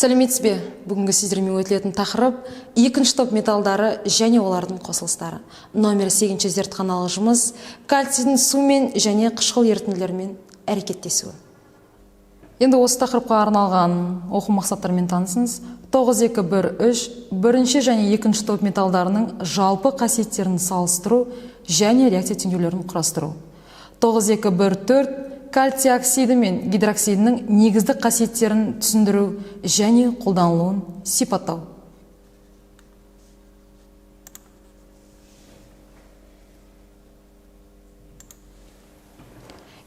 Сәлеметсіз бе? Бүгінгі сіздермен өтілетін тақырып екінші топ металдары және олардың қосылыстары. Номер 8 зертханалық жұмыс кальцийдің сумен және қышқыл ерітінділермен әрекеттесуі. Енді осы тақырыпқа арналған оқу мақсаттарымен танысыңыз. 9, 2, 1, 3 бірінші және екінші топ металдарының жалпы қасиеттерін салыстыру және реакция теңдеулерін құрастыру. 9, 2, 1, 4 кальций оксиді мен гидроксидінің негізді қасиеттерін түсіндіру және қолданылуын сипаттау.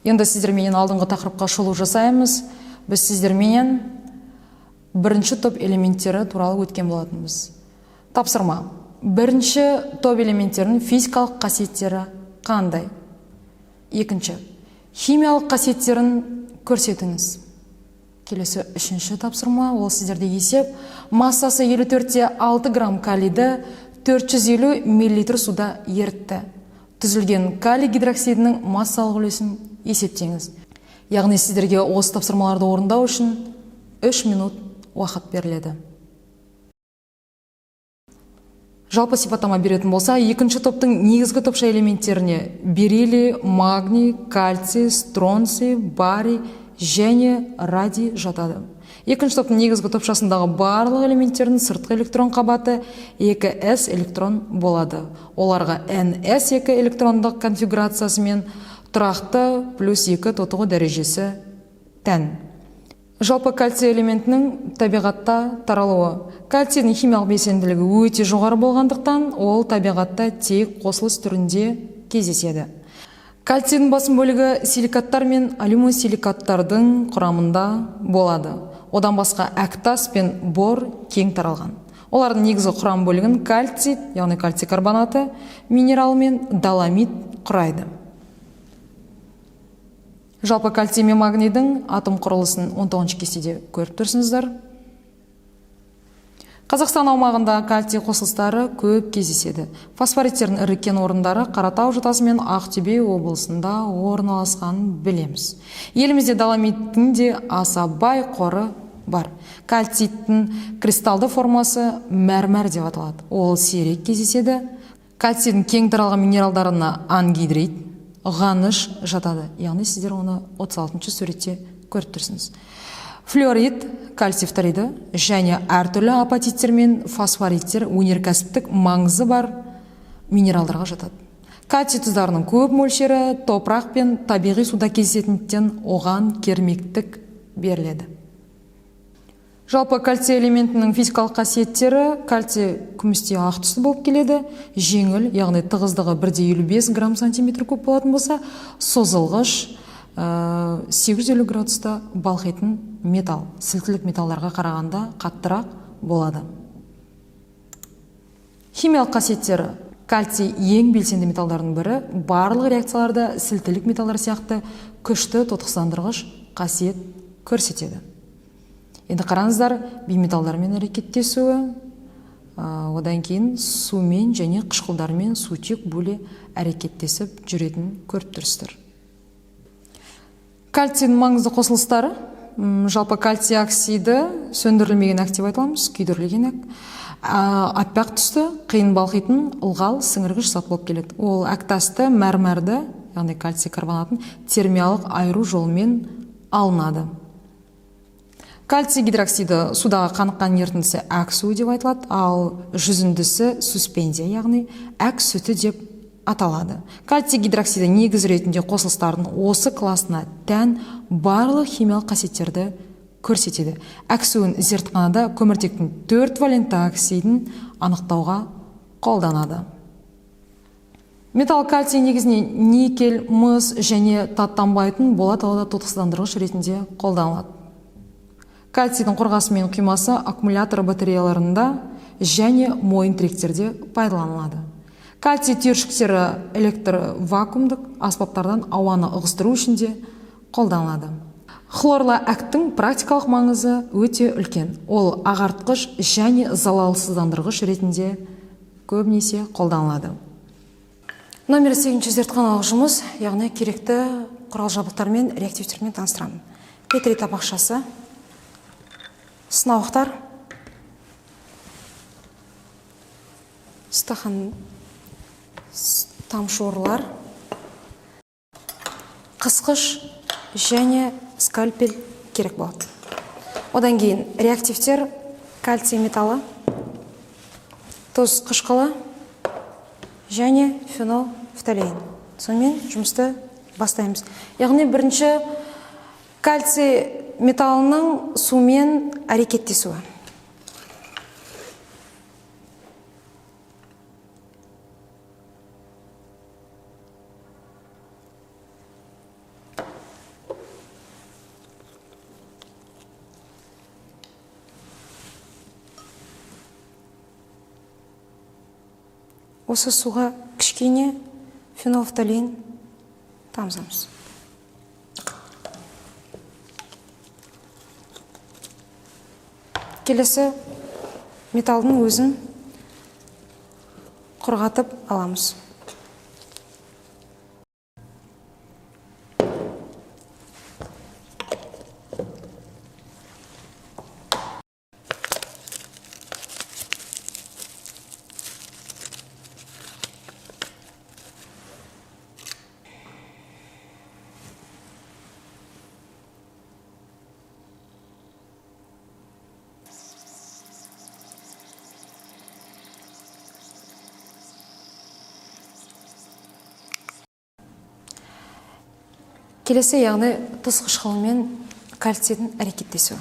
Енді сіздерменен алдыңғы тақырыпқа шолу жасаймыз. Біз сіздерменен бірінші топ элементтері туралы өткен болатынбыз. Тапсырма. Бірінші топ элементтерінің физикалық қасиеттері қандай? Екінші. Химиялық қасиеттерін көрсетіңіз. Келесі үшінші тапсырма, ол сіздерде есеп. Массасы 54,6 грамм калийді 450 миллилитр суда ерітті. Түзілген калий гидроксидінің массалық үлесін есептеңіз. Яғни сіздерге осы тапсырмаларды орындау үшін 3 минут уақыт беріледі. Жалпы сипаттама беретін болса, екінші топтың негізгі топша элементтеріне бериллий, магний, кальций, стронций, барий және радий жатады. Екінші топтың негізгі топшасындағы барлық элементтердің сыртқы электрон қабаты 2s электрон болады. Оларға ns2 электрондық конфигурациясымен тұрақты плюс 2 тотығу дәрежесі тән. Жалпы кальций элементінің табиғатта таралуы. Кальцийдің химиялық белсенділігі өте жоғары болғандықтан, ол табиғатта тек қосылыс түрінде кездеседі. Кальцийдің басым бөлігі силикаттар мен алюмосиликаттардың құрамында болады. Одан басқа әктас пен бор кең таралған. Олардың негізгі құрам бөлігін кальций, яғни кальций карбонаты, минералы мен доломит құрайды. Жалпы кальций мен магнийдің атом құрылысын 19 кестеде көріп тұрсыңыздар. Қазақстан аумағында кальций қосылыстары көп кездеседі. Фосфориттердің ірі кен орындары Қаратау жотасы мен Ақтөбе облысында орналасқанын білеміз. Елімізде доломиттің де аса бай қоры бар. Кальциттің кристалды формасы мәрмәр деп аталады. Ол сирек кездеседі. Кальцийдің кең таралған минералдарына ангидрит, ғаныш жатады. Яғни сіздер оны 36 суретте көріп тұрсыңыз. Флюорит, кальций фториді және әртүрлі апатиттер мен фосфориттер өнеркәсіптік маңызы бар минералдарға жатады. Кальций тұздарының көп мөлшері топырақ пен табиғи суда кездесетіндіктен оған кермектік беріледі. Жалпы кальций элементінің физикалық қасиеттері: кальций күмістей ақ түсті болып келеді, жеңіл, яғни тығыздығы 1,55 грамм сантиметр куб болатын болса, созылғыш, 850 градуста балқитын металл, сілтілік металдарға қарағанда қаттырақ болады. Химиялық қасиеттері: кальций ең белсенді металдардың бірі, барлық реакцияларда сілтілік металдар сияқты күшті тотықсыздандырғыш қасиет көрсетеді. Енді қараңыздар, бейметалдармен әрекеттесуі, одан кейін сумен және қышқылдармен сутек бөле әрекеттесіп жүретінін көріп тұрсыздар. Кальцийдің маңызды қосылыстары, жалпы кальций оксиді сөндірілмеген әк деп айтыламыз, күйдірілген әк. Аппақ түсті, қиын балқитын, ылғал сіңіргіш зат болып келеді. Ол әктасты, мәрмәрді, яғни кальций карбонатын термиялық айыру жолымен алынады. Кальций гидроксиді судағы қаныққан ерітіндісі әк суы деп айтылады, ал жүзіндісі суспензия, яғни әк сүті деп аталады. Кальций гидроксиді негіз ретінде қосылыстардың осы класына тән барлық химиялық қасиеттерді көрсетеді. Әк суын зертханада көміртектің 4 валентті оксидін анықтауға қолданады. Металл кальций негізінен никель, мыс және таттанбайтын болат алуда тотықсыздандырғыш ретінде қолданылады. Кальцийдің қорғасы мен құймасы аккумулятор батареяларында және мойын тіректерде пайдаланылады. Кальций түйіршіктері электр вакуумдық аспаптардан ауаны ығыстыру үшін де қолданылады. Хлорлы әктің практикалық маңызы өте үлкен. Ол ағартқыш және залалсыздандырғыш ретінде көбінесе қолданылады. Номер 8 зертханалық жұмыс, яғни керекті құрал жабдықтармен, реактивтермен таныстырамын. Петри табақшасы, Сынауықтар, стақан тамшорлар, қысқыш және скальпель керек болады. Одан кейін реактивтер: кальций металлы, тұз қышқылы және фенолфталеин. Сонымен жұмысты бастаймыз. Яғни бірінші кальций металлының сумен әрекеттесуі. Осы суға кішкене фенолфталин тамызамыз. Келесі металдың өзін құрғатып аламыз. Келесі, яғни тұз қышқылымен кальцийдің әрекеттесуі.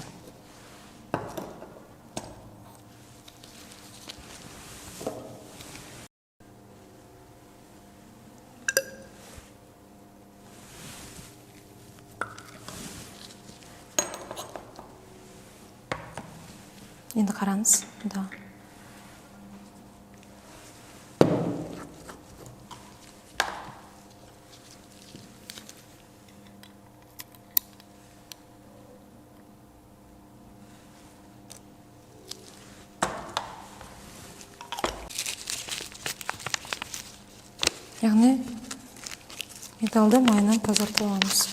Енді қараңыз, да. Яғни металды майынан тазартып аламыз.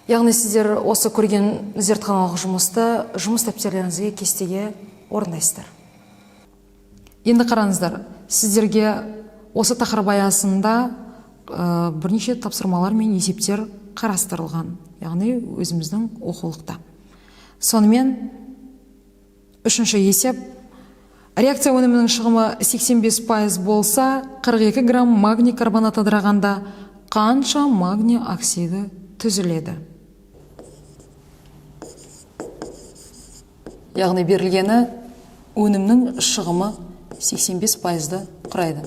Яғни сіздер осы көрген зертханалық жұмысты жұмыс дәптерлеріңізге кестеге орындайсыздар. Енді қараңыздар, сіздерге осы тақырып аясында бірнеше тапсырмалар мен есептер қарастырылған, яғни өзіміздің оқулықта. Сонымен үшінші есеп: реакция өнімінің шығымы 85% болса, 42 грамм магний карбонат ыдырағанда қанша магний оксиді түзіледі? Яғни берілгені өнімнің шығымы 85%-ды құрайды.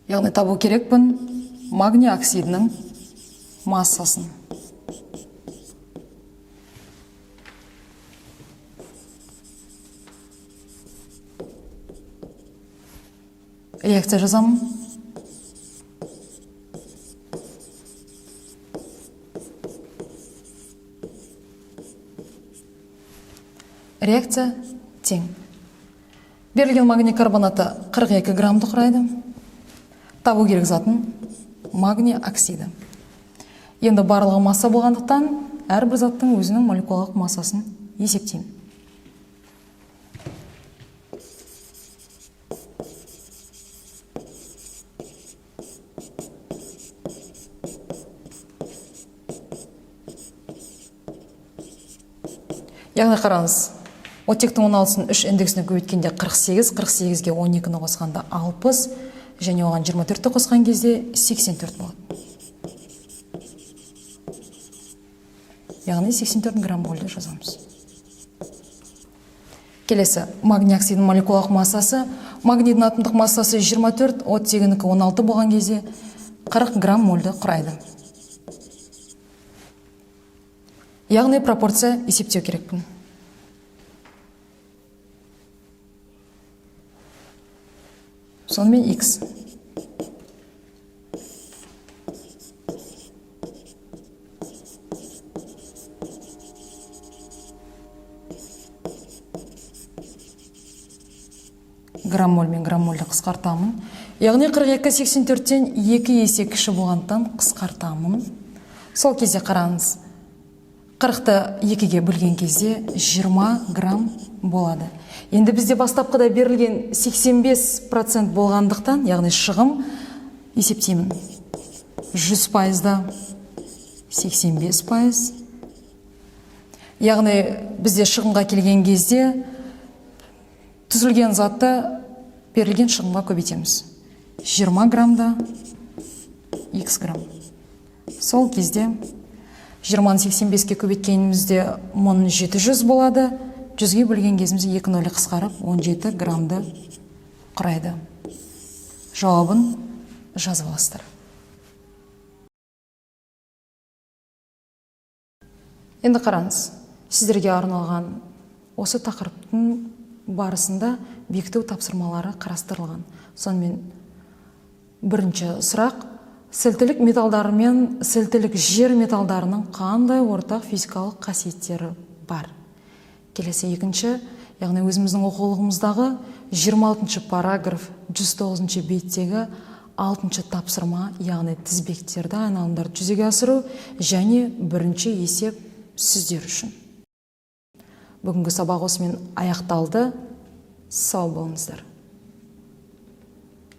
Яғни табу керекпін магний оксидінің массасын. Реакция жазамын. Реакция тең. Берілген магний карбонаты 42 граммды құрайды. Табу керек затын магний оксиді. Енді барлығы масса болғандықтан әрбір заттың өзінің молекулалық массасын есептеймін. Яғни қараңыз, оттектің 16-сын 3 индексіне көбейткенде 48, 48-ге 12-ні қосқанда 60, және оған 24-ті қосқан кезде 84 болады. Яғни 84 грамм мольді жазамыз. Келесі, магний оксидінің молекулалық массасы, магнийдің атомдық массасы 24, оттегінікі 16 болған кезде 40 грамм мольді құрайды. Яғни пропорция есептеу керекпін. Сонымен X. Грамм моль мен грамм мольді қысқартамын. Яғни 42,84-тен 2 есе кіші болғандықтан қысқартамын. Сол кезде қараңыз, 40-ты 2-ге бөлген кезде 20 грамм болады. Енді бізде бастапқыда берілген 85% болғандықтан, яғни шығым есептеймін. 100%-да 85%. Яғни бізде шығынға келген кезде түзілген затты берілген шығынға көбейтеміз. 20 граммда X грамм. Сол кезде жиырманы сексен беске көбейткенімізде мың жеті жүз болады. Жүзге бөлген кезімізде екі нөлі қысқарып 17 граммды құрайды. Жауабын жазып аласыздар. Енді қараңыз, сіздерге арналған осы тақырыптың барысында бекіту тапсырмалары қарастырылған. Сонымен бірінші сұрақ, сілтілік металдары мен сілтілік жер металдарының қандай ортақ физикалық қасиеттері бар? Келесі екінші, яғни өзіміздің оқулығымыздағы жиырма алтыншы параграф, жүз тоғызыншы беттегі алтыншы тапсырма, яғни тізбектерді, айналымдарды жүзеге асыру және бірінші есеп сіздер үшін. Бүгінгі сабақ осымен аяқталды. Сау болыңыздар.